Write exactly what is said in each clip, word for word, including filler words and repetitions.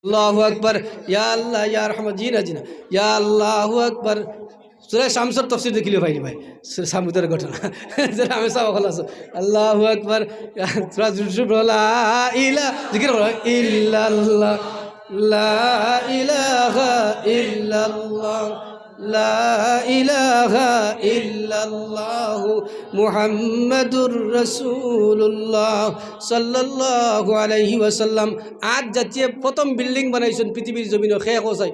আল্লাহু আকবার। ইয়া আল্লাহ, ইয়া রহমান, জি না, জি না। ইয়া আল্লাহু আকবার। সূরা শামসর তাফসীর দেখিলে পাইলি ভাই, সূরা সামুদের ঘটনা। যেটা আমি সব হকল আছে। আল্লাহু আকবার। সূরা জুরজুর বলো, লা ইলা-, জিকির করো, ইল্লাল্লাহ, লা ইলাহা ইল্লাল্লাহ, লা ইলাহা ইল্লাল্লাহু মুহাম্মাদুর রাসূলুল্লাহ সাল্লাল্লাহু আলাইহি ওয়াসাল্লাম। আজ জাতিয়ে প্রথম বিল্ডিং বানাইছইন পৃথিবীর জমিনো, কে কও চাই?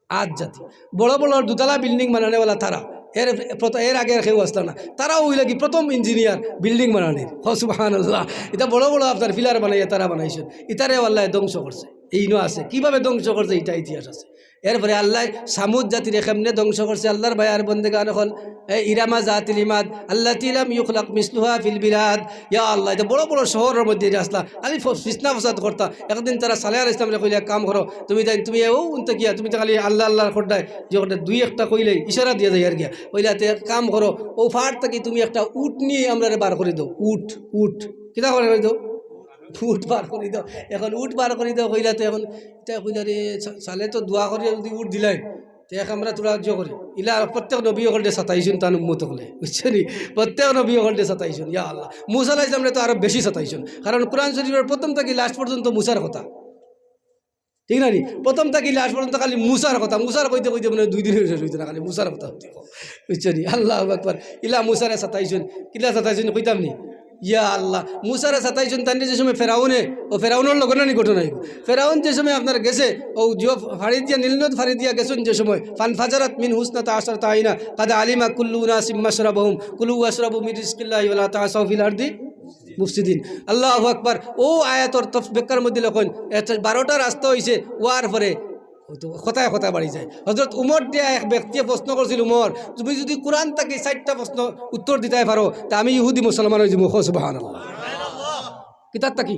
আজ জাতি। বড় বড় দুতলা বিল্ডিং বানানেওয়ালা তারা। এর প্রথ-, এর আগে আর কেউ আসলা না। তারাও অইলা কি প্রথম ইঞ্জিনিয়ার বিল্ডিং বানানির। হ সুবহানাল্লাহ। ইতা বড় বড় আপনার পিলার বানাইয়া তারা বানাইছইন। ইতারেও আল্লায় ধ্বংস করছে। এইনো আছে। কিভাবে ধ্বংস করছে ইটা ইতিহাস আছে। এরপরে আল্লায় সামুদ জাতিরে কেমনে ধ্বংস করছে, আল্লাহর বায়ার বন্দেগান অকল, এ ইরামা জাতিল ইমাদ, আল্লাতী লাম ইউখলাক মিসলুহা ফিল বিলাদ। ইয়া আল্লাহ, ইতা বড় বড় শহরর মধ্যে ইতা আসলা, খালি ফ-, ফিতনা ফসাদ করতা। একদিন তারা সালেহ আলাইহিস সালামরে কইলা, "এক কাম করো, তুমি তাইন, তুমি অউ উনতা গিয়া, তুমি তো খালি আল্লাহ আল্লাহর কররায়, যে কররায় দুই একটা কইলেই ইশারা দিয়া যাইয়ার গিয়া।" কইলা, "তে এক কাম করো, অউ পাহাড় থাকি তুমি একটা উট নিয়া আমরারে বার করি দেও, উট, উট।" কিতা বার করি দেও? উট বার করি দেও। এখন উট বার করি দেও কইলা, তো এখন ইতা কইলা রে, সা-, সালে তো দোয়া করি যদি উট দিলাই, তে এক আমরা থুড়া ইয়ে করি। ইলা প্রত্যেক নবী অকলরে সাতাইছইন তান উম্মত অকলে, বুঝছো নি? প্রত্যেক নবী অকলরে সাতাইছইন, ইয়া আল্লাহ। মুসা আলাইহিস সালামরে তো আরো বেশি সাতাইছইন, কারণ কোরআন শরীফর প্রথম থাকি লাস্ট পর্যন্ত মুসার কথা, ঠিক না নি? প্রথম থাকি লাস্ট পর্যন্ত খালি মুসার কথা, মুসার কইতে কইতে মনে অয় দুই দিন শেষ অইতো না, খালি মুসার কথা কইতে কও, বুঝছো নি? আল্লাহু আকবার। ইলা মুসারে সাতাইছইন, কিলা সাতাইছইন কইতাম নি? ইয়া আল্লাহ, মুসারে সাতাইছইন, তানরে যে সময় ফেরাউনে, অউ ফেরাউনর লগে নানি ঘটনা অইবো। ফেরাউন যে সময় আপনার গেছে, অউ যে ফাড়ি দিয়া, নীলনদ ফাড়ি দিয়া গেছইন যে সময়, ফানফাজারাত মিনহু ইসনাতা আশরাতা আইনা, কাদ আলিমা কুল্লু উনাসিম মাশরাবাহুম, কুলু ওয়াশরাবু মিন রিজকিল্লাহি ওয়ালা তাআসাউ ফিল আরদি মুফসিদিন। আল্লাহু আকবার। অউ আয়াতর তফ-, ব্যাখ্যার মধ্যে লেখইন, এত বারোটা রাস্তা অইছে, অওয়ার পরে অউ তো কথায় কথায় বাড়ি যায়। হযরত উমর দিয়া এক ব্যক্তিয়ে প্রশ্ন করছিল, "উমর, তুমি যদি কোরআন থাকি চাইরটা প্রশ্ন উত্তর দিতায় পারো, তে আমি ইহুদি মুসলমান অইযিমু।" কও সুবহানাল্লাহ। কিতার থাকি?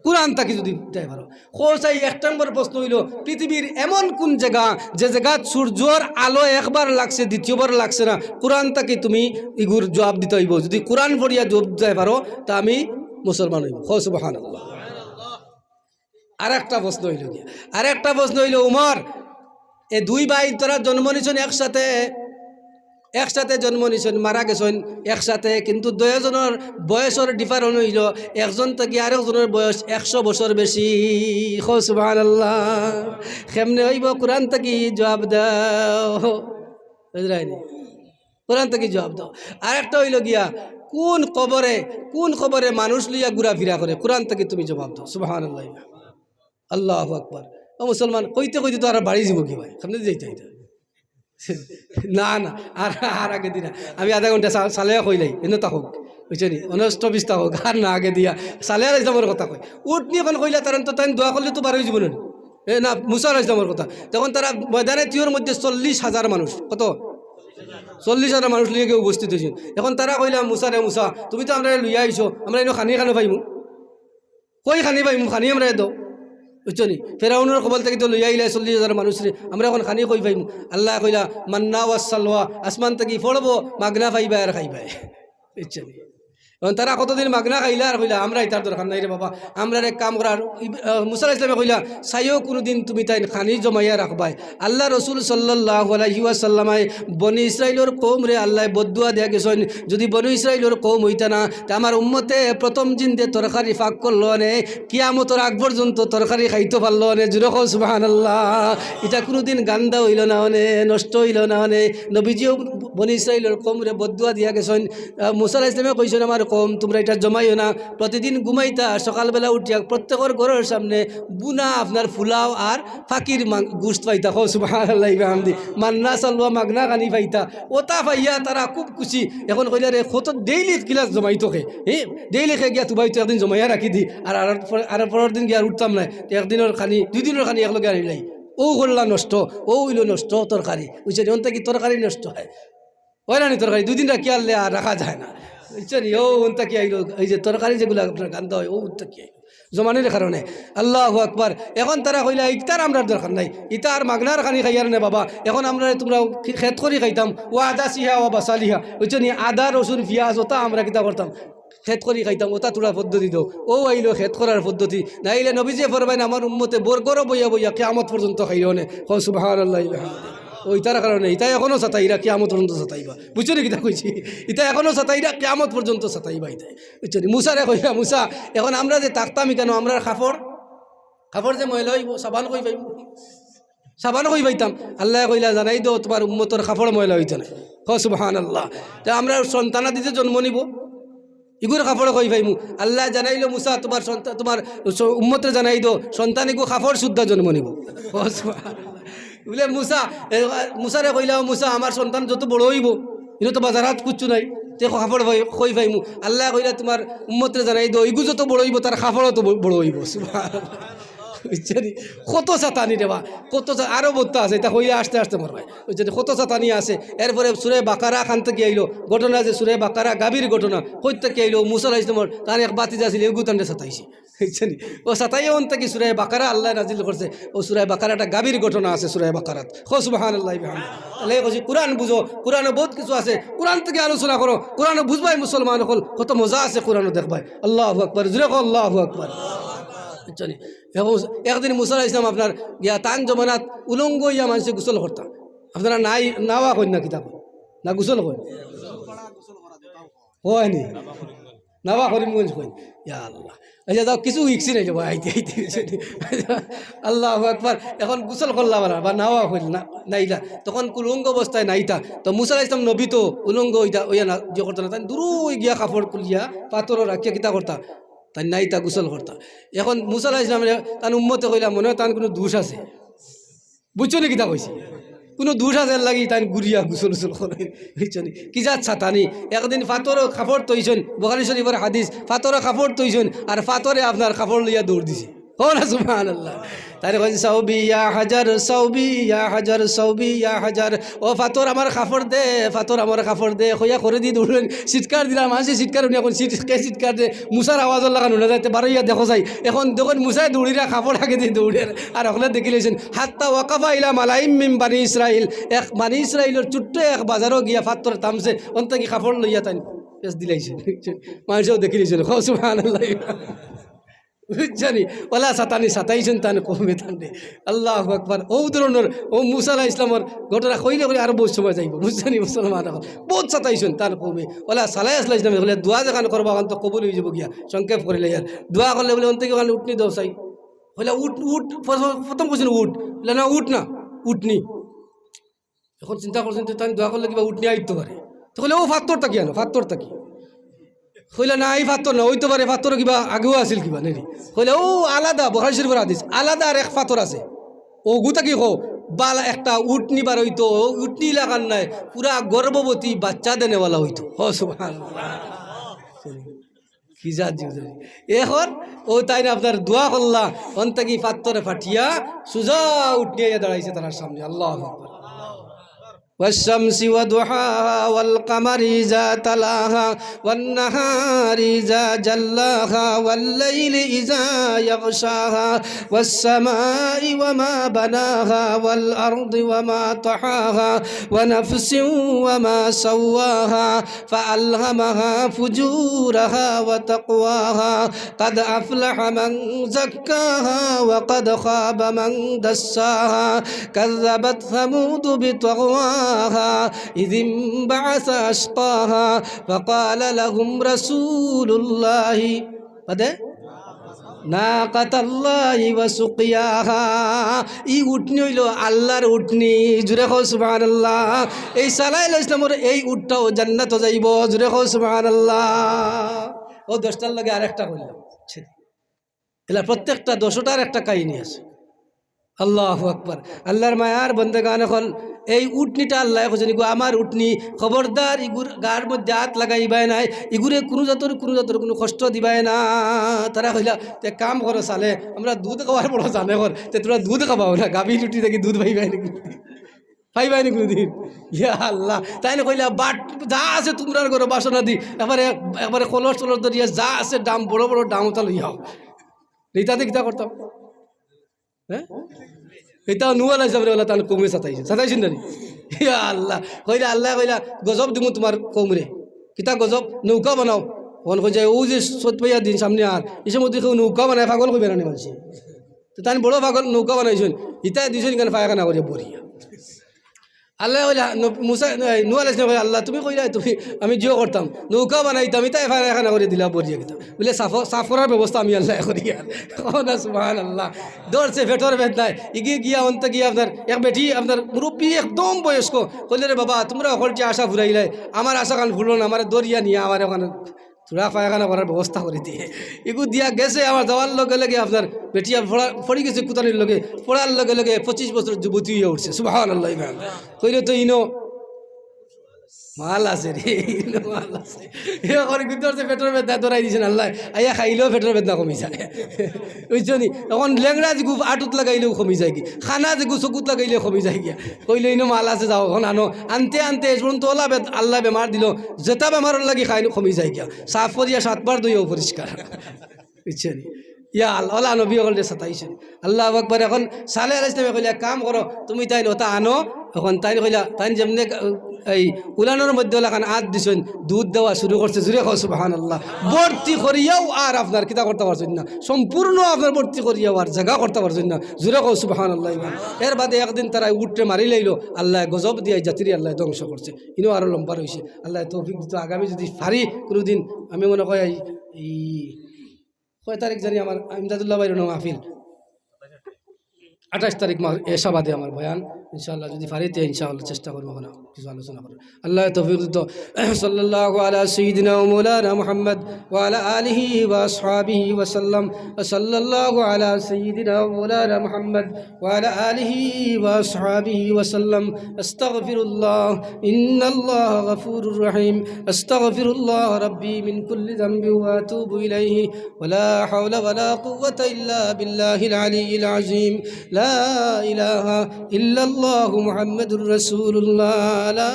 কোরআন থাকি যদি দিতায় পারো। কও চাই, এক নম্বর প্রশ্ন অইলো, পৃথিবীর এমন কোন জাগা, যে জাগাত সূর্যর আলো একবার লাগছে, দ্বিতীয়বার লাগছে না? কোরআন থাকি তুমি ইগুর জবাব দিতায় অইবো। যদি কোরআন পড়িয়া জবাব দিতায় পারো, তে আমি মুসলমান অইমু। কও সুবহানাল্লাহ। আরেকটা প্রশ্ন অইলো গিয়া, আরেকটা প্রশ্ন অইলো, উমর, এ দুই ভাই তারা জন্ম নিছইন একসাথে, একসাথে জন্ম নিছইন, মারা গেছইন একসাথে, কিন্তু দুইওজনর বয়সর difference অইলো, একজন থাকি আরেকজনর বয়স একশো বছর বেশি। কও সুবহানাল্লাহ। কেমনে অইবো? কোরআন থাকি জবাব দেও। বুঝরায়নি? কোরআন থাকি জবাব দেও। আরেকটা অইলো গিয়া, কোন কবরে, কোন কবরে মানুষ লইয়া ঘুরাফিরা করে? কোরআন থাকি তুমি জবাব দেও। সুবহানাল্লাহ। আল্লাহু আকবার। ও মুসলমান, কইতে কইতে তো আর বাড়ি যাইবো কি ভাই? সামনে যাইতে হইতে। না, না, আর, আর আগে দিনা। আমি আধা ঘন্টা সা-, সালেয়া কইলাই, এনে তা হোক। বুঝছো নি? অনষ্ট বিস্তা হোক, আর না আগে দিয়া। সালেহ আলাইহিস সালামর কথা কই। উট নিয়া অখন কইলা, তারা তো তাইন দোয়া করলে তো বার অইযিবো না। এ না, মুসা আলাইহিস সালামর কথা। তখন তারা ময়দানে তিওর মধ্যে চল্লিশ হাজার মানুষ, কত? চল্লিশ হাজার মানুষ লইয়া গিয়া উপস্থিত অইছইন। অখন তারা কইলা, "মুসা রে মুসা, তুমি তো আমরারে লইয়া আইছো, আমরা ইনো খানি কেনে পাইমু?" কই খানি পাইমু, খানি আমরারে দেও। বুঝছো নি? ফেরাউনর কবল থাকি তো লইয়া আইলায় চল্লিশ হাজার মানুষরে, আমরা অখন খানি কই পাইমু? আল্লায় কইলা, "মান্না ওয়া সালওয়া, আসমান থাকি পড়বো, মাগনা পাইবায় আর খাইবায়।" বুঝছো নি? অখন তারা কতদিন মাগনা খাইলা আর কইলা, "আমরা ইতার দরকার নাই রে বাবা, আমরার এক কাম করার।" ইব-, আহ, মুসা আলাইহিস সালামে কইলা, "চাইও কুনুদিন তুমি তাইন খানি জমাইয়া রাখবায়।" আল্লার রসুল সাল্লাল্লাহু আলাইহি ওয়াসাল্লামে বনি ইসরাইলর কওমরে আল্লায় বদদুয়া দিয়া গেছইন, "যদি বনি ইসরাইলর কওম অইতা না, তে আমার উম্মতে প্রথম জিন্দে তরকারি ফাক করলো অনে, কিয়ামতর আগ পর্যন্ত তরকারি খাইতো পারলো অনে।" জুরে কও সুবহানাল্লাহ। ইটা কুনুদিন গান্দা অইলো না অনে, নষ্ট অইলো না অনে। নবীজিও বনি ইসরাইলর কওমরে বদদুয়া দিয়া গেছইন। আহ, মুসা আলাইহিস সালামে কইছইন, "আমার কওম, তুমরা ইটা জমাইও না।" প্রতিদিন ঘুমাইতা, সকালবেলা উঠিয়া প্রত্যেকর ঘরর সামনে বুনা আপনার ফুলাও আর পাখির মাং-, গুস্ত পাইতা। কও সুবহানাল্লাহি বিহামদি। মান্না সালওয়া মাগনা খানি পাইতা। ওটা পাইয়া তারা খুব খুশি। অখন কইলা, "রে, কত ডেইলি গিলাস জমাইতো কে? হে, ডেইলি কে গিয়া তুবাইতো, একদিন জমাইয়া রাখি দি। আর, আর পর-, আর পরর দিন গিয়া আর উঠতাম নায়। তে একদিনর খানি, দুই দিনর খানি একলগে আনিলাই।" অউ করলা নষ্ট, অউ অইলো নষ্ট তরকারি। বুঝছো নি? অন থাকি তরকারি নষ্ট অয়। অয় না নি তরকারি, দুই দিন রাখিয়া আনলে আর রাখা যায় না। বুঝছো নি? অউ অন থাকি আইলো, এই যে তরকারি যেগুলা আপনার গান্দা অয়, অউ অন থাকি আইলো। জমানির কারণে। আল্লাহু আকবার। অখন তারা কইলা, "ইতার আমরার দরকার নাই। ইতা আর মাগনার খানি খাইয়ার নে বাবা। অখন আমরারে তুমরা খে-, খেত করি খাইতাম। ওয়া আদাসিহা ওয়া বাসালিহা।" বুঝছো নি? আদা, রসুন, পিয়াজ, ওটা আমরা কিতা করতাম? খেত করি খাইতাম, ওটা তোরা পদ্ধতি দেও। ও আইলো খেত করার পদ্ধতি। নাইলে নবীজিয়ে ফরমাইন, "আমার উম্মতে বরগরো বইয়া বইয়া কিয়ামত পর্যন্ত খাইও নে।" কও সুবহানাল্লাহ। ওইটার কারণে ইতা এখনো সাতাইরা, কিয়ামত পর্যন্ত সাতাইবা। বুঝছো নি কিতা কইছি? ইতা এখনো সাতাইরা, কিয়ামত পর্যন্ত সাতাইবা ইতা। বুঝছো নি? মুসারে কইলা, "মুসা, এখন আমরা যে থাকতাম ইখানো, আমরার কাপড়, কাপড় যে ময়লা অইবো, সাবান কই পাইমু?" সাবান কই পাইতাম? আল্লায় কইলা, "জানাই দেও, তুমার উম্মতর কাপড় ময়লা অইতো নায়।" কও সুবহানাল্লাহ। তে আমরার সন্তানাদি যে জন্ম নিবো, ইগুর কাপড় কই পাইমু? আল্লায় জানাইলো, "মুসা, তুমার সন্তা-, তুমার স-, উম্মতরে জানাই দেও, সন্তান ইগু কাপড় শুদ্ধা জন্ম নিবো।" কও সুবহানাল্লাহ। বুলে, "মুসা, এ, মুসারে কইলা, 'ও মুসা, আমার সন্তান যত বড় অইবো, ইনো তো বাজারাত কুচ্ছু নাই, তে কাপড় কই-, কই পাইমু?' আল্লায় কইলা, 'তুমার উম্মতরে জানাই দেও, ইগু যত বড় অইবো, তার কাপড়ও তো ব-, বড় অইবো।'" সুবহানাল্লাহ। বুঝছো নি? কত সাতানি রে বা, কত সা-, আরো বত্তা আছে, ইতা কইয়া আস্তে আস্তে মরবায়। বুঝছো নি? কত সাতানি আছে। এরপরে সূরা বাকারা খান থাকি আইলো, ঘটনা যে সূরা বাকারা গাভীর ঘটনা, কই থাকি আইলো? মুসা আলাইহিস সালামর তান এক ভাতিজা আছিল, এগু তানরে সাতাইছে। বুঝছো নি? ও সাতাইয়া অন থাকি সূরা বাকারা আল্লায় নাজিল করছে। ও সূরা বাকারাটা গাভীর ঘটনা আছে সূরা বাকারাত। কও সুবহানাল্লাহি বিহামদিহি। আল্লায় কইছে, "কুরআন বুঝো, কুরআনো বউত কিছু আছে, কুরআন থাকি আলোচনা করো, কুরআনো বুঝবায় মুসলমান অকল, কত মজা আছে কুরআনো দেখবায়।" আল্লাহু আকবার, জোরে কও আল্লাহু আকবার। বুঝছো নি? এখন একদিন মুসা আলাইহিস সালাম আপনার গিয়া তান জমানাত উলঙ্গ অইয়া মানষে গোসল করতা। আপনারা নাই, নাওয়া কইন না কিতা কইন? না গোসল কইন? কইন নি? নাওয়া করিমগঞ্জ কইন। ইয়া আল্লাহ। আচ্ছা, যাও, কিছু শিখছি নাই রে বা, আইতে, আইতে, আইতে। আল্লাহু আকবার। এখন গোসল করলা বালা, বা নাওয়া কইল না, নাইলা। তখন কুলঙ্গ অবস্থায় নাইতা। তো মুসা আলাইহিস সালাম নবী তো উলঙ্গ অইতা, অইয়া না, ইয়ে করতা না। তাইন দূরই গিয়া কাপড় খুলিয়া, পাথরো রাখিয়া কিতা করতা? তাইন নাইতা, গোসল করতা। এখন মুসা আলাইহিস সালামরে তান উম্মতে কইলা, "মনে অয় তান কুনু দোষ আছে।" বুঝছো নি কিতা কইছি? কুনু দোষ আছে এর লাগি তাইন ঘুরিয়া গোসল উসল করইন। বুঝছো নি? কি জাত সাতানি। একদিন পাথরো কাপড় থইছইন, বুখারী শরীফর হাদিস, পাথরো কাপড় থইছইন, আর পাথরে আপনার কাপড় লইয়া দৌড় দিছে। কও না সুবহানাল্লাহ। তাইন কইন, "সাউবি ইয়া হাজার, সাউবি ইয়া হাজার, সাউবি ইয়া হাজার।" "ও পাথর আমার কাপড় দে, পাথর আমার কাপড় দে," কইয়া করেদি দৌড়ইন। চিৎকার দিলা, মানষে চিৎকার হুনিয়া কইন, "চিৎ-, কে চিৎকার দে?" মুসার আওয়াজর লাখান হুনা যাইতে, বারইয়া দেখো চাই। এখন দেখইন মুসা দৌড়িরা কাপড় আগেদি দৌড়ের। আর হকলে দেখিলাইছইন, "হাত্তা ওয়াকাফা ইলা মালাইম মিন বানি ইসরাইল।" এক বানি ইসরাইলর ছোট্ট এক বাজারো গিয়া পাথর থামছে, অন থাকি কাপড় লইয়া তাইন পেছ দিলাইছইন। মানষেও দেখিলাইছইন। কও সুবহানাল্লাহ। বুঝছো নি? ওলা সাতানি সাতাইছইন তান কওমে তানরে। আল্লাহু আকবার। অউ ধরনর, অউ মুসা আলাইহিস সালামর ঘটনা কইলে কইলে আরো বউত সময় যাইবো। বুঝছো নি মুসলমান অকল? বউত সাতাইছইন তান কওমে। ওলা সালাইয়া আলাইহিস সালামে কইলা, "দোয়া যেখান করবা, অখান তো কবুল অইযিবো গিয়া।" সংক্ষেপ করিলাইয়ার। দোয়া করলে বুলে, "অন থাকি অখান উটনি দেও চাই।" কইলা, "উট, উট।" প্রথম, প্রথম কইছইন, "উট।" কইলা, "না, উট না, উটনি।" এখন চিন্তা করছইন, তে তাইন দোয়া করলে কিবা উটনি আইতো পারে। তে কইলা, "অউ পাথর থাকি আনো, পাথর থাকি।" কইলা, "না, ই পাথর না, অইতো পারে, পাথর কিবা আগেও আছিল কিবা, নানি?" কইলা, "অউ আলাদা, বুখারী শরীফর হাদিস, আলাদা আরেক পাথর আছে। অগু থাকি কও, বালা একটা উটনি বার অইতো, অউ উটনি লাখান নায়, পুরা গর্ভবতী বাচ্চা দেনেওয়ালা অইতো।" কও সুবহানাল্লাহ। কি জাত জীবজন্তু। এখন অউ তাইন আপনার দোয়া করলা, অন থাকি পাথরে ফাটিয়া সুজা উটনি আইয়া দাঁড়াইছে তারার সামনে। আল্লাহু আকবার। والشمس وضحاها والقمر إذا تلاها والنهار إذا جلاها والليل إذا يغشاها والسماء وما بناها والأرض وما طحاها ونفس وما سواها فألهمها فجورها وتقواها قد أفلح من زكاها وقد خاب من دساها كذبت ثمود بطغواها إذ انبعث أشقاها فقال لهم رسول الله বাদে নাকাতাল্লাহি ওয়া সুকিয়াহা। ই উটনি অইলো আল্লার উটনি। জোরে কও সুবহানাল্লাহ। এই সালাহ আলাইহিস সালামর এই উটটাও জান্নাতো যাইবো। জোরে কও সুবহানাল্লাহ। অউ দশটার লগে আরেকটা কইলাম। এলা প্রত্যেকটা দশটার একটা কাহিনী আছে। আল্লাহু আকবার। আল্লার মায়ার বন্দেগান অকল, এই উটনিটা আল্লায় কইছইন, "ইগু আমার উটনি, খবরদার ইগুর গার মধ্যে আত লাগাইবায় নায়, ইগুরে কুনু জাতর, কুনু জাতর কুনু কষ্ট দিবায় না।" তারা কইলা, "তে কাম করো সালে, আমরা দুধ খাওয়ার বড় জানে কর, তে তুমরা দুধ খাবাও না, গাভী উটনি থাকি দুধ পাইবায় নি কুনুদিন? পাইবায় নি কুনুদিন?" ইয়া আল্লাহ, তাইন কইলা, "বাট যা আছে তুমরার ঘরো বাসনাদি, একবারে, একবারে কলস টলস ধরিয়া যা আছে ড্রাম, বড় বড় ড্রাম অতা লইয়াও।" ইতাতে কিতা করতাম? হ্যাঁ? ইতাও নূহ আলাইহিস সালামরে অলা তান কওমে সাতাইছইন। সাতাইছইন না নি? ইয়া আল্লাহ। কইলা, আল্লায় কইলা, "গজব দিমু তুমার কওমরে।" কিতা গজব? "নৌকা বানাও।" অখন কই যায়, "অউ যে চউত পয়লা দিন সামনে আর, ই সময় তো কেউ নৌকা বানায় পাগল কইবা না নি মানষে?" তো তাইন বড় পাগল নৌকা বানাইছইন, ইতায় দিছইন কেনে পায়খানা করিয়া ভরিয়া। আল্লায় কইলা, নব-, মুসা, এই, নূহ আলাইহিস সালাম কইলা, "আল্লাহ, তুমি কইলায় তুমি, আমি জিও করতাম, নৌকা বানাইতাম, ইতায় পায়খানা করিয়া দিলা ভরিয়া কিতা?" বুলে, "সাফ, সাফ করার ব্যবস্থা আমি আল্লায় করিয়ার।" কও না, সুবহানাল্লাহ। ধরছে পেটর বেদনায়, ইগিয়ে গিয়া অন্তে গিয়া আপনার এক বেটি, আপনার মুরব্বি একদম বয়স্ক, কইলে, "রে বাবা, তুমরা হকলটি আশা ফুরাইলায়, আমার আশাখান ফুরলো না, আমারে ধরিয়া নিয়া আমার অখান থুড়া পায়খানা করার ব্যবস্থা করি দে।" ইগু দিয়া গেছে, আমার যাওয়ার লগে লগে আপনার বেটিয়া পড়া-, পড়ি গেছে কুতানির লগে, পড়ার লগে লগে পঁচিশ বছর যুবতী অইয়া উঠছে। সুবহানাল্লাহ, ইমান। কইলে তো ইনো মাল আছে রে, ইনো মাল আছে। এ করে কিন্তু ওর যে পেটর বেদনা ধরাই দিছেন আল্লায়, আইয়া খাইলেও পেটর বেদনা কমি যায়। বুঝছো নি? অখন লেংড়া যেগু আটুত লাগাইলেও কমি যায় গি, কানা যেগু চকুত লাগাইলেও কমি যায় গিয়া। কইলে, "ইনো মাল আছে, যাও, অখন আনো।" আনতে আনতে এ পর্যন্ত ওলা বেদ-, আল্লায় বেমার দিলো, যেটা বেমারর লাগি খাইল কমি যায় গিয়া। সাফ করিয়া সাতবার ধইয়াও পরিষ্কার। বুঝছো নি? ইয়া আল্লাহ, ওলা নবী অকলরে সাতাইছইন। আল্লাহু আকবার। অখন সালেহ আলাইহিস সালামে কইলা, "এক কাম করো, তুমি তাইন ওটা আনো।" অখন তাইন কইলা, তাইন যেমনে, এই উলানর মধ্যে ওলাখান আত দিছইন, দুধ দেওয়া শুরু করছে। জুরে কও সুবহানাল্লাহ। ভর্তি করিয়াও আর আপনার কিতা করতা পারছইন না, সম্পূর্ণ আপনার ভর্তি করিয়াও আর জাগা করতা পারছইন না। জুরে কও সুবহানাল্লাহ। ইমান। এর বাদে একদিন তারা উটরে মারি লাইলো, আল্লায় গজব দিয়া জাতিরে আল্লায় ধ্বংস করছে। ইনো আরো লম্বা রইছে। আল্লায় তৌফিক দিতো, আগামী যুদি পারি কুনুদিন, আমি মনে করি এই, এই কয় তারিখ জানি আমার ইমদাদুল্লাহ ভাইর অনো মাহফিল? আঠাইশ তারিখ মা-, এশা বাদে আমার বয়ান। ইনশাআল্লাহ যুদি পারি তে ইনশাআল্লাহ চেষ্টা করমু অনো কিছু আলোচনা করার। আল্লায় তৌফিক দিতো। সাল্লাল্লাহু আলা সাইয়্যিদিনা ওয়া মাওলানা মুহাম্মদ ওয়া আলা আলিহি ওয়া আসহাবিহি ওয়া সাল্লাম। ওয়া সাল্লাল্লাহু আলা সাইয়্যিদিনা ওয়া মাওলানা মুহাম্মদ وعلى آله وأصحابه وسلم. أستغفر الله، إن الله غفور رحيم. أستغفر الله ربي من كل ذنب وأتوب إليه. ولا حول ولا قوة إلا بالله العلي العظيم. لا إله إلا الله محمد رسول الله. لا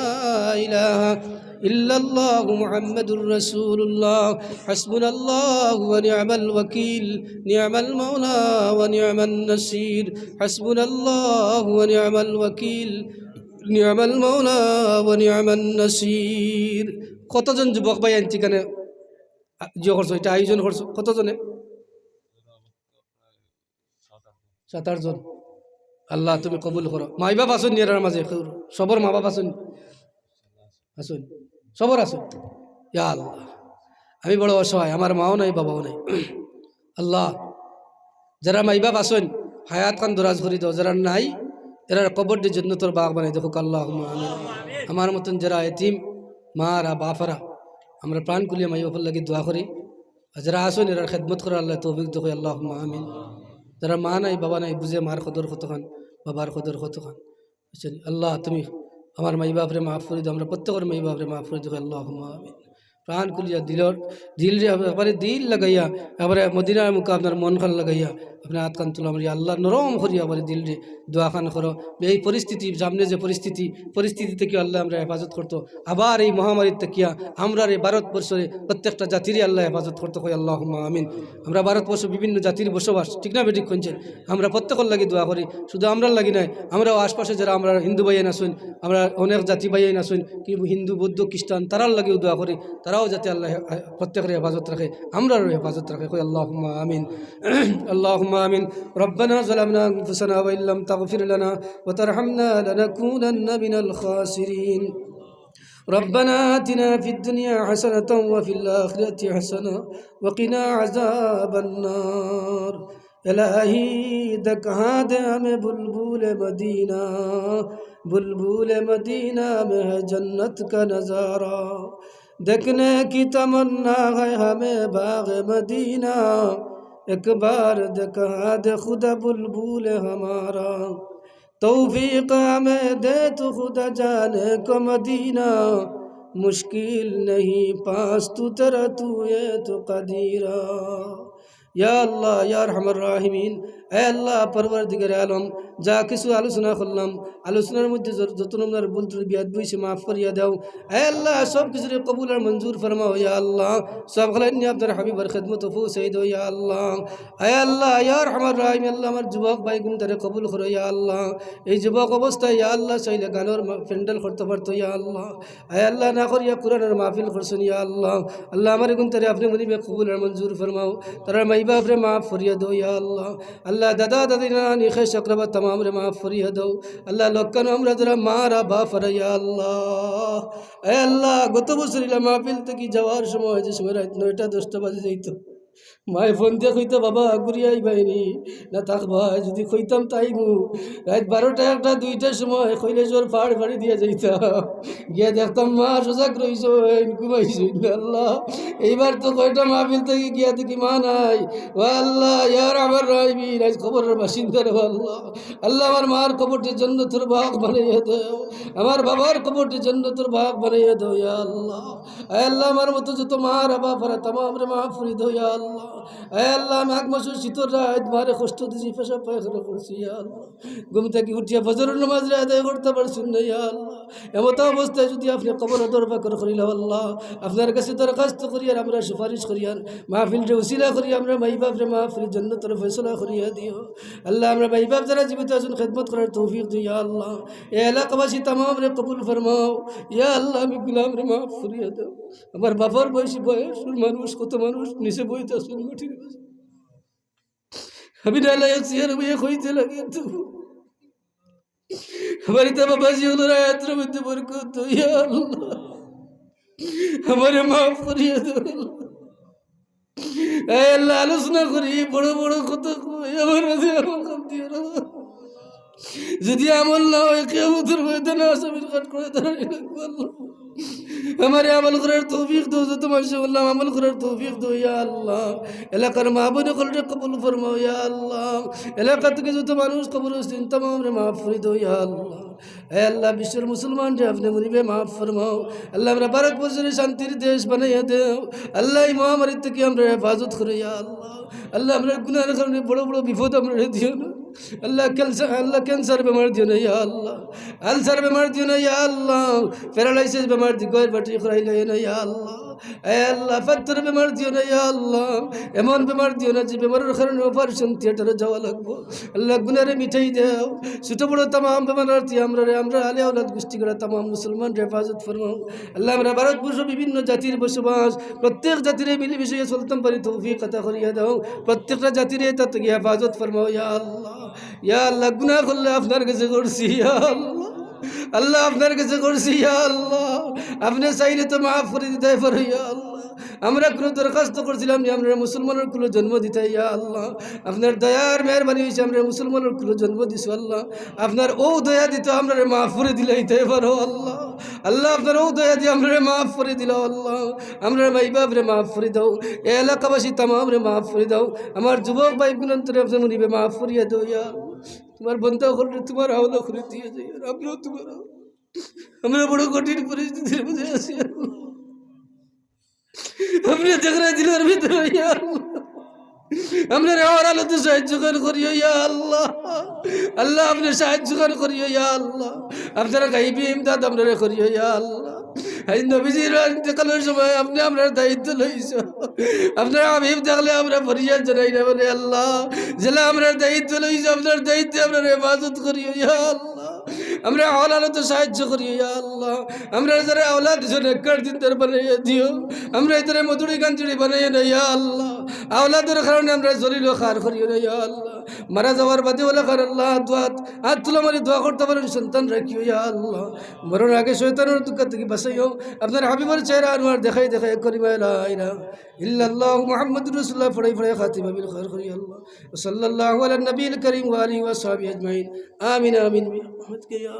إله إلا الله محمد رسول الله. حسبنا الله ونعم الوكيل، نعم المولى ونعم النصير. حسبنا الله ونعم الوكيل، نعم المولى ونعم النصير. কতজন যুবক ভাই আনছি এখানে? আ, ইয়ে করছো, এটা আয়োজন করছো, কতজনে? সাত আট জন। আল্লাহ, তুমি কবুল করো। মাই বাপ আছইন নি এরার মাঝে? কেউ, সবর মা বাপ আছইন? আছইন? সবর আছইন? ইয়া আল্লাহ, আমি বড় অসহায়, আমার মাও নাই, বাবাও নাই। আল্লাহ, যারা মাই বাপ আছইন, হায়াত খান দরাজ করি দেও, যারা নাই, এরার কবররে জন্নতর বাগ বানাই দেও, আল্লাহুম্মা আমিন। আমার মতন যারা এতিম মা আর বাপ আরা, আমরা প্রাণ খুলিয়া মাই বাপর লাগি দোয়া করি। আর যারা আছইন, এরার খেদমত করার আল্লাহ তৌফিক দেও, আল্লাহুম্মা আমিন। যারা মা নাই, বাবা নাই, বুঝে মার কদর কতখান, বাবার কদর কতখান। বুঝছইন? আল্লাহ, তুমি আমার মাই বাপরে মাফ করি দেও, আমরা প্রত্যেকর মাই বাপরে মাফ করি দেও, আল্লাহুম্মা আমিন। প্রাণ খুলিয়া দিলর, দিলরে একবারে দিল লাগাইয়া, একবারে মদিনার মুখে আপনার মন খান লাগাইয়া, আপনার আত খান তুলা মারিয়া, আল্লাহ নরম করিয়া একবারে দিলরে দোয়া খান করো। এই পরিস্থিতি, সামনে যে পরিস্থিতি, পরিস্থিতি থাকিয়া আল্লাহ আমরারে হেফাজত করতো। আবার এই মহামারীর থাকিয়া আমরারে ভারতবর্ষরে প্রত্যেকটা জাতিরে আল্লাহ হেফাজত করতো, কই আল্লাহুম্মা আমিন। আমরা ভারতবর্ষ বিভিন্ন জাতির বসবাস, ঠিক না বেঠিক কইনছইন? আমরা প্রত্যেকর লাগি দোয়া করি, শুধু আমরার লাগি নায়, আমরাও আশপাশে যারা আমরার হিন্দু ভাইয়াইন আছইন, আমরার অনেক জাতি ভাইয়াইন আছইন, কি হিন্দু, বৌদ্ধ, খ্রিস্টান, তারার লাগিও দোয়া করি, তারাও যাতে আল্লাহ হে-, প্রত্যেকরে হেফাজত রাখে, আমরারও হেফাজত রাখে, কই আল্লাহুম্মা আমিন। আল্লাহুম্মা আমিন। ربنا ظلمنا أنفسنا وإن لم تغفر لنا وترحمنا لنكونن من الخاسرين. ربنا آتنا في الدنيا حسنة وفي الآخرة حسنة وقنا عذاب النار. الہی دکھا دے ہمیں بلبل مدینہ، بلبل مدینہ میں ہے جنت کا نظارہ۔ دیکھنے کی تمنا ہے ہمیں باغ مدینہ، ایک بار دکھا دے خدا بلبل ہمارا۔ توفیق ہمیں دے تو خدا جانے کو مدینہ، مشکل نہیں پاس تو تیرا تو یہ تو قدیرہ۔ یا اللہ، یا ارحم الراحمین، হে আল্লাহ, পরওয়ারদিগারে আলম, যা কিছু আলোচনা করলাম, আলোচনার মধ্যে যত, যত নম্বর ভুল ত্রুটি বিয়াদবি অইছে, মাফ করিয়া দাও। হে আল্লাহ, সব কিছুরে কবুল আর মঞ্জুর ফরমাও, ইয়া আল্লাহ। সব খালাইন নিয়া আপনার হাবিবর খেদমতো পৌঁছাই দাও, ইয়া আল্লাহ। হে আল্লাহ, ইয়া আরহামার রাহিমিন, আল্লাহ, আমার যুবক ভাইগুনতারে কবুল করো, ইয়া আল্লাহ। এই যুবক অবস্থায়, ইয়া আল্লাহ, চাইলে গানর মা-, প্যান্ডেল করতো পারতো, ইয়া আল্লাহ। হে আল্লাহ, না করিয়া কোরআনর মাহফিল করছইন, ইয়া আল্লাহ। আল্লাহ, আমার এগুনতারে আপনে মনিবে কবুল আর মঞ্জুর ফরমাও। তারার মাই বাপরে মাফ করিয়া দাও, ইয়া আল্লাহ। আল্লাহ, দাদা দাদি নানা নানি খেশ আকরাবা তামামরে মাফ করিয়া দাও। আল্লাহ, লক্কানো আমরা যারা মা রা বাপ রা, ইয়া আল্লাহ। হে আল্লাহ, গত বছর ইলা মাহফিল থাকি যাওয়ার সময়, যে সময় রাইত নয়টা দশটা বাজি যাইতো, মায়ে ফোন দিয়া কইতা, "বাবা, ঘুরিয়া আইবায়নি না থাকবায়?" যদি কইতাম, "তাইমু।" রাইত বারোটা, একটা, দুইটার সময় কৈলাসহর পাহাড় ফাড়ি দিয়া যাইতাম, গিয়া দেখতাম মা সজাগ রইছইন, ঘুমাইছইন না। আল্লাহ, এইবার তো কয়টা মাহফিল থাকি গিয়া দেখি মা নাই। ও আল্লাহ, ইয়া আরহামার রাহিমিন, আইজ কবরর বাসিন্দা রে আল্লাহ। আল্লাহ, আমার মার কবরটা জান্নাতুল বাগ বানাইয়া দাও, আমার বাবার কবরটা জান্নাতুল বাগ বানাইয়া দাও, ইয়া আল্লাহ। আয় আল্লাহ, আমার মতো যত মা রা বাপ রা তামামরে মাফ করি দাও, ইয়া আল্লাহ। আয় আল্লাহ, মাঘ মাসর শীতর রাইত মারে কষ্ট দিছি, পেশাব পায়খানা করছি, ইয়া আল্লাহ। ঘুম থাকি উঠিয়া ফজরর নামাজরে আদায় করতা পারছইন না, ইয়া আল্লাহ। এমতো অবস্থায় যদি আপনে কবর দরবার করিলাও আল্লাহ, আপনার কাছে দরখাস্ত করিয়ার, আমরা সুপারিশ করিয়ার, মাহফিলরে উসিলা করি, আমরা মাই বাপরে মাফ করি, জান্নাতর ফয়সালা করিয়া দিও। আল্লাহ, আমরা মাই বাপ যারা জীবিত আছইন, খেদমত করার তৌফিক দিও, ইয়া আল্লাহ। এ এলাকাবাসী তামামরে কবুল ফরমাও। ইয়া আল্লাহ, আমি গুলামরে মাফ করিয়া দাও। আমার বাপর বয়সী বয়স, মানুষ, কত মানুষ নিচে বইতা আছইন মাটির মাঝে। আমি নালায়েক চেয়ারে বইয়া কইতে লাগে তো। আমার ইতা বাবাজি অকলর হায়াতর মধ্যে বরকত দাও, ইয়া আল্লাহ। আমারে মাফ করিয়া দাও। এ আল্লাহ, আলোচনা করি, বড় বড় কথা কই, আমার মাঝে আমল কম দিও না। যদি আমল না হয়, কিয়ামতর ময়দানে আসামির কাঠ করে দাঁড়াই লাগবো, আল্লাহ। আমারে আমল করার তৌফিক দাও, যত মানুষে বললাম, আমল করার তৌফিক দাও, ইয়া আল্লাহ। এলাকার মা বোন অকলরে কবুল ফরমাও, ইয়া আল্লাহ। এলাকা থাকি যত মানুষ কবরস্থ, তামামরে মাফ করি দাও, ইয়া আল্লাহ। হে আল্লাহ, বিশ্বর মুসলমানরে আপনে মনিবে মাফ ফরমাও। আল্লাহ, আমরা ভারতবর্ষরে শান্তির দেশ বানাইয়া দেও। আল্লাহ, এই মহামারী থাকি আমরারে হেফাজত করো, ইয়া আল্লাহ। আল্লাহ, আমরার গুনার কারণে বড় বড় বিপদ আমরারে দিও না। আল্লাহ, ক্যান্সার, আল্লাহ, ক্যান্সার বেমার দিও না, ইয়া আল্লাহ। আলসার বেমার দিও না, ইয়া আল্লাহ। প্যারালাইসিস বেমার দি গয়ের বাটি খরাইলাইও না, ইয়া আল্লাহ। এ আল্লাহ, ফাত্তর বেমার দিও না, ইয়া আল্লাহ। এমন বেমার দিও না যে বেমারর কারণে অপারেশন থিয়েটারো যাওয়া লাগবো। আল্লাহ, গুনারে মিটাই দেও। ছোট বড় তামাম বেমার আরতি আমরারে, আমরার আলে আওলাদ গুষ্টিগুলা তামাম মুসলমানরে হেফাজত ফরমাও। আল্লাহ, আমরা ভারতবর্ষ বিভিন্ন জাতির বসবাস, প্রত্যেক জাতিরে মিলিমিশিয়া চলতাম পারি তৌফিক আতা করিয়া দাও। প্রত্যেকটা জাতিরে ইতা থাকি হেফাজত ফরমাও, ইয়া আল্লাহ। ইয়া আল্লাহ, গুনা করলে আপনার কাছে করছি, ইয়া আল্লাহ। আল্লাহ, আপনার কাছে করছি, ইয়া আল্লাহ। আপনে চাইলে তো মাফ করি দিতায় পারো, ইয়া আল্লাহ। আমরা কুনু দরখাস্ত করছিলাম না, আমরারে মুসলমানর কুলো জন্ম দিতায়, ইয়া আল্লাহ। আপনার দয়ার মেহেরবানি অইছে, আমরারে মুসলমানর কুলো জন্ম দিছো, আল্লাহ। আপনার অউ দয়া দি তো আমরারে মাফ করি দিলাইতায় পারো, আল্লাহ। আল্লাহ, আপনার অউ দয়া দি আমরারে মাফ করি দিলাও, আল্লাহ। আমরার মাই বাপরে মাফ করি দাও, এ এলাকাবাসী তামামরে মাফ করি দাও। আমার যুবক ভাইগুনতরে আপনে মনিবে মাফ করিয়া দাও, ইয়া আল্লাহ। তুমার বন্দা অকলরে তুমার হাওলা করি দিয়া যাই, আর আমরাও তুমার হাওলা। আমরা বড় কঠিন পরিস্থিতির মধ্যে আছি। আপনে দেখরা দিলর ভিতরে, ইয়া আল্লাহ। আমরারে হর হালতে সাহায্য খান করিও, ইয়া আল্লাহ। আল্লাহ, আপনে সাহায্য খান করিও, ইয়া আল্লাহ। আপনার গাইবি ইমদাদ আমরারে করিও, ইয়া আল্লাহ। এই নবীজির ইন্তেকালর সময় আপনে আমরার দায়িত্ব লইছো। আপনার হাবিব দেখলে আমরা ফরিয়াদ জানাই না বলে, আল্লাহ, যেলা আমরার দায়িত্ব লইছো, আপনার দায়িত্বে আমরারে হেফাজত করিও, ইয়া আল্লাহ। আমরারে হর হালতে সাহায্য করিও, ইয়া আল্লাহ। আমরারে যারা আওলাদ দিছো, নেককার দিনদার বানাইয়া দিও। আমরারে ইতারে মদুড়ি গাঞ্জুড়ি বানাইও না, ইয়া আল্লাহ। আওলাদর কারণে আমরারে জলিল ও খার করিও না, ইয়া আল্লাহ। মারা যাওয়ার বাদে অলাখান আল্লাহ, দোয়া, আত তুলা মারি দোয়া করতা পারইন, সন্তান রাখিও, ইয়া আল্লাহ। মরণর আগে শয়তানর ধুকা থাকি বাঁচাইও। আপনার হাবিবর চেহারা আনোয়ার দেখাই দেখাই কলিমা লা ইলাহা ইল্লাল্লাহু মুহাম্মাদুর রাসূলুল্লাহ পড়াই পড়াই খাতিমা বিল খায়র করিও, আল্লাহ। ওয়া সাল্লাল্লাহু আলা নবিয়িল কারীম ওয়া আলিহি ওয়া সাহবিহি আজমাইন। আমিন, আমিন, বিরহমাতিকা ইয়া